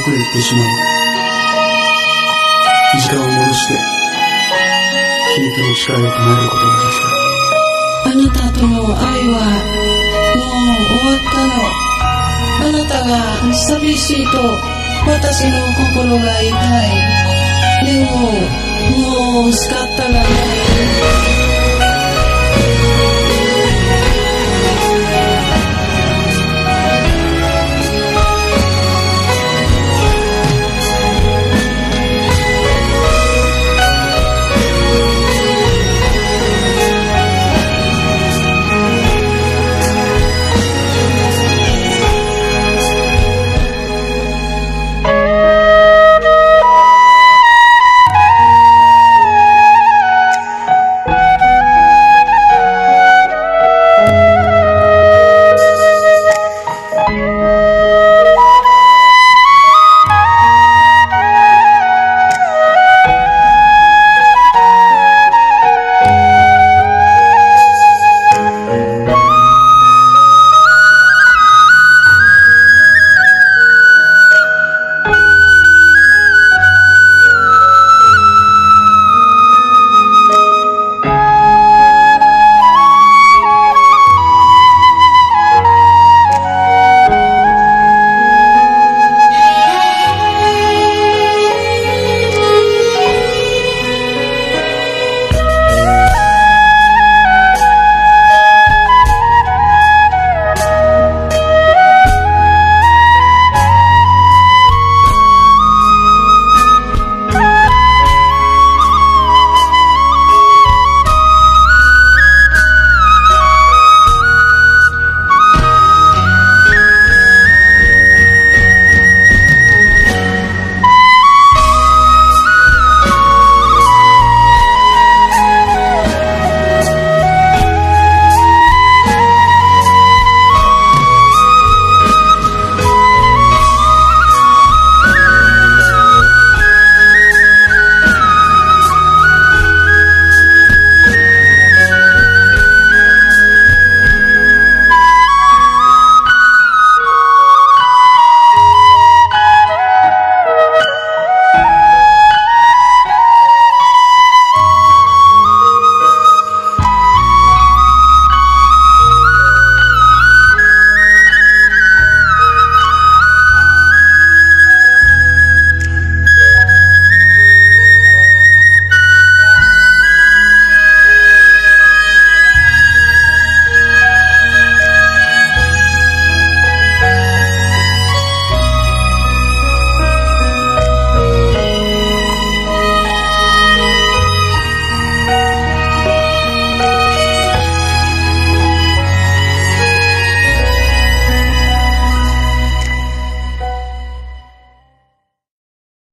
Kuj yog tias tsis muaj, tsis kav ua lub siab, khi tus nus tsis kav yuav tus nus rau kuv tus nus tsis kav. Ab, nws tag tus nus ab yuav mus ua tag num, ab, nws tag xab pib si tus, ab, tab sis nws kuj pus lus lais thaim, nws mus mus kav tag lawm.